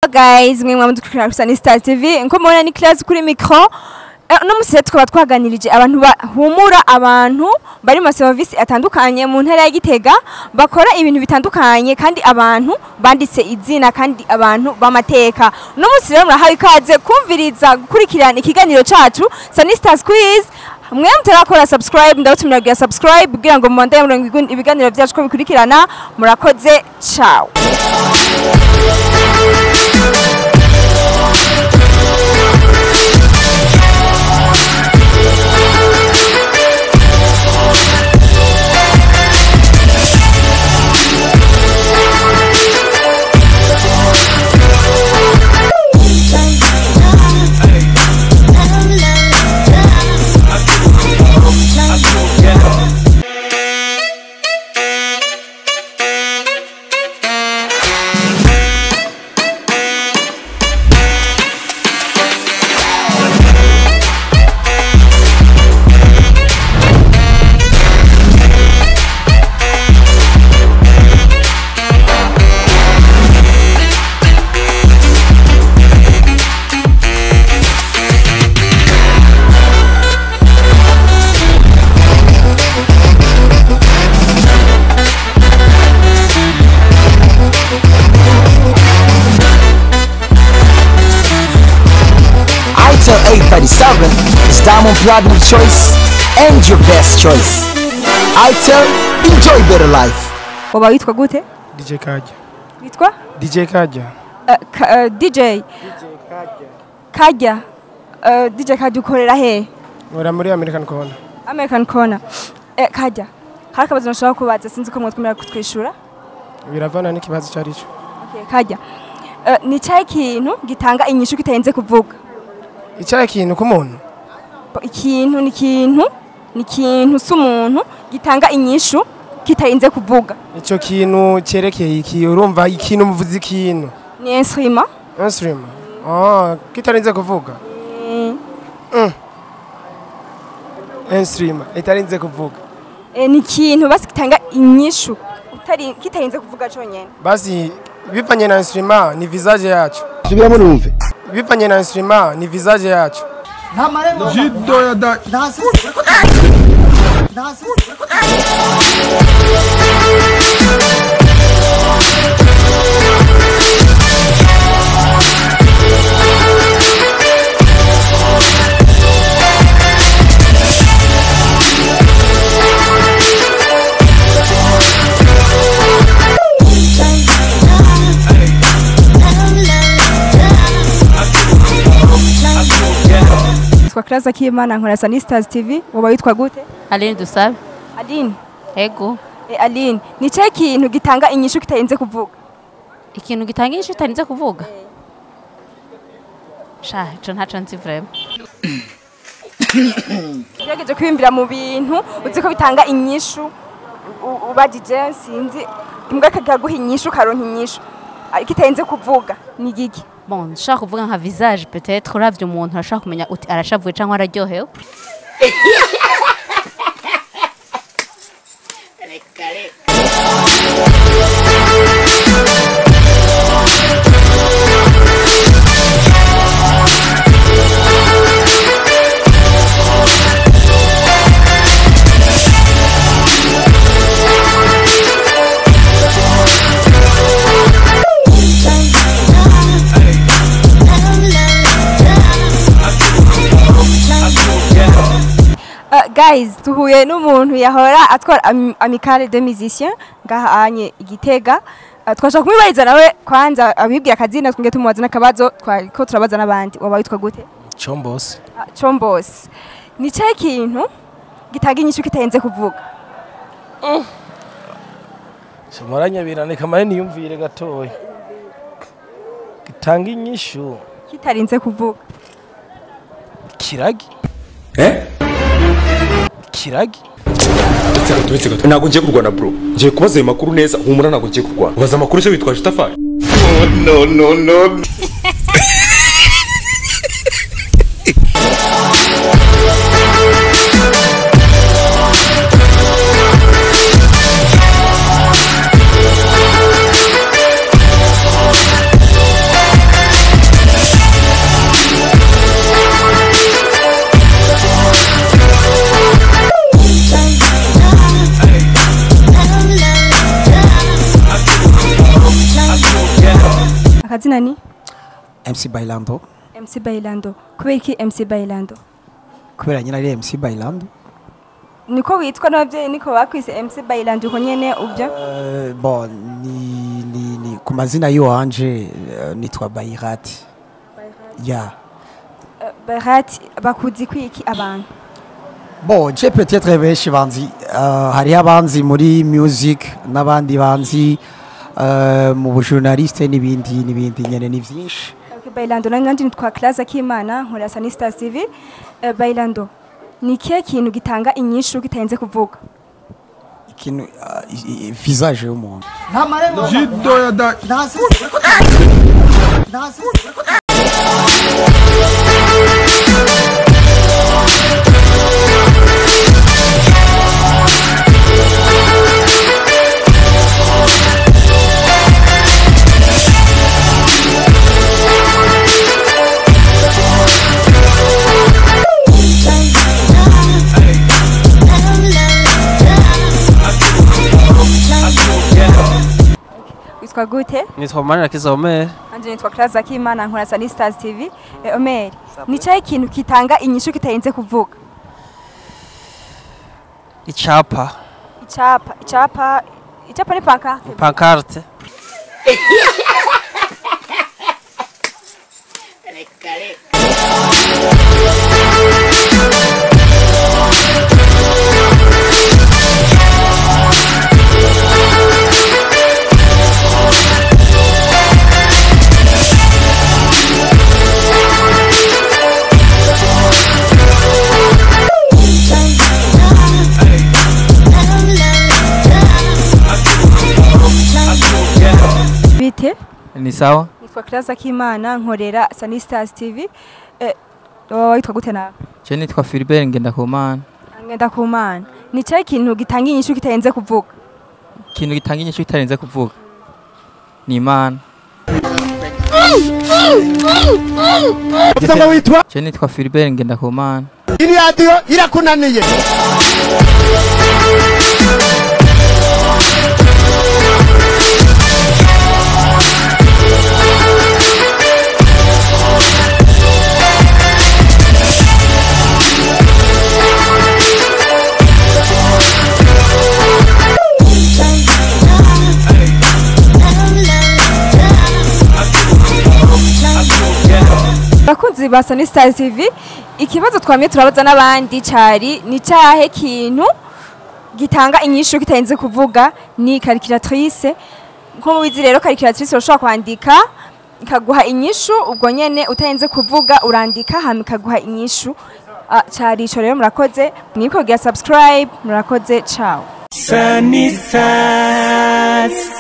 Guys, mwe mwamudukurikira kuri Sunny Star TV, nko mubona ni class kuri micro. No musi tukaba twaganirije abantu bahumura, abantu bari mu service atandukanye mu ntara ya Gitega, bakora ibintu bitandukanye kandi abantu banditse izina kandi abantu bamateka. No musi rero murahawe ikaze kumviriza gukurikirana ikiganiro cacu Sunny Stars Quiz. Mwe mutarakora subscribe, ndabatumira kugira subscribe kugira ngo mubandanye murongo ibiganiro byacu ko bikurikirana. Murakoze, ciao. Itel 837 is Diamond Platinum choice and your best choice. Itel, enjoy better life. Waba witwa gute? DJ Kaja. Witwa? DJ Kaja. DJ Kaja. DJ Kaja ukorera he? Nkora muri American Corner. American Corner. Kaja, hari akabazo nashaka kubaza, sinzi ko mwatwemera kutwishura. Biravana n'ikibazo icyo ari cyo. Okay, Kaja. Ni cyahe ikintu gitanga inyishu kitarenze kuvuga? Icyahe ikintu k'umuntu? Ikintu ni ikintu, ni ikintu s'umuntu gitanga inyishu kitarinze kuvuga. Icyo kintu cyerekeye iki? Urumva ikintu muvuze ikintu. Ni instrument. Instrument. Ah, kitarinze kuvuga. Instrument itarinze kuvuga. Ni ikintu basi gitanga inyishu kitarinze kuvuga cyonyene. Basi bivanye na instrument ni visage yacu. Subiramo numve. Bivanye na instrument ni visage yacu. Witwa Claza Kimana, nkora Sunny Stars TV. Woba witwa gute? Aline Dusabe. Aline. Ego. Aline, ni cyahe ikintu gitanga inyishu kitarinze kuvuga? Ikintu gitanga inyishu kitarinze kuvuga? Sha, ico ntaco nzi vraiment. Ugerageje kwimbira mu bintu uzi ko bitanga inyishu, ubajije sinzi imbwa kakaguha inyishu karonka inyishu ariko itarinze kuvuga ni giki? Bon, nshaka kuvuga nka visage peut-être, uravye umuntu arashaka kumenya uti arashavuye canke araryohewe. Guys, tuhuye n'umuntu yahora atwara amicale de musiciens ngaha anye Igitega. Twashaka kumwibariza nawe kwanza abibwira akazina, twongeye tumubaza n'akabazo twariko turabaza n'abandi. Waba witwa gute? Chombos. Chombos. Ni cyahe ikintu gitanga inyishu kitarenze kuvuga? Samoranya kamare niyumvire gatoya. Gitanga inyishu kitarinze kuvuga. Kiragi? Kiragi? Ntabwo ngiye kurwana bro. Ngiye kubaza ayo makuru neza, humura ntabwo ngiye kurwana. Ubaza amakuru se witwaje itafari? No no no. Akazina ni MC Bailando. MC Bailando. Kubera iki MC Bailando? Kubera nyine ari MC Bailando. Niko witwa n'abavyeyi, niko bakwise MC Bailando uko nyene ubyo? Bon, ni ku mazina yiwanje nitwa Bairati. Ya. Bairati, bakuzi kwiki abantu? Bon, je peut-être benshi banzi, hari abanzi muri music n'abandi banzi mu bujournaliste n'ibindi n'ibindi nyene, ni vyinshi. Okay, Bailando, nanje nitwa Claza Kimana, nkorera Sunny Stars TV. Bailando, ni ikihe kintu gitanga inyishu kitarenze kuvuga? Ikintu visage y'umuntu. Witwa gute? Nitwa Manirakiza Omer. Nanje nitwa Claza Kimana, nkora Sunny Stars TV. Omer, ni cyahe kintu kitanga inyishu kitarenze kuvuga? Icapa. Icapa, icapa, icapa ni pancarte. Pancarte. Bite? Ni sawa. Nitwa Claza Kimana, nkorera Sunny Stars TV. Wowe witwa gute nawe? Je nitwa Philbert Ngendakumana. Ngendakumana. Ni cyahe kintu gitanga inyishu kitarenze kuvuga? Ikintu gitanga inyishu kitarenze kuvuga ni Imana. Je nitwa Philbert Ngendakumana. Iradiyo irakunaniye. Bakunzi ba Sunny Stars TV, ikibazo twamye turabaza n'abandi cari ni cyahe kintu gitanga inyishu kitarenze kuvuga? Ni calculatrice. Nko mubizi rero, calculatrice urashobora kwandika ikaguha inyishu ubwo nyene utarenze kuvuga, urandika hama ikaguha inyishu. Cari ico rero. Murakoze, mwibuke kugira subscribe. Murakoze, ciao. Sunny Stars.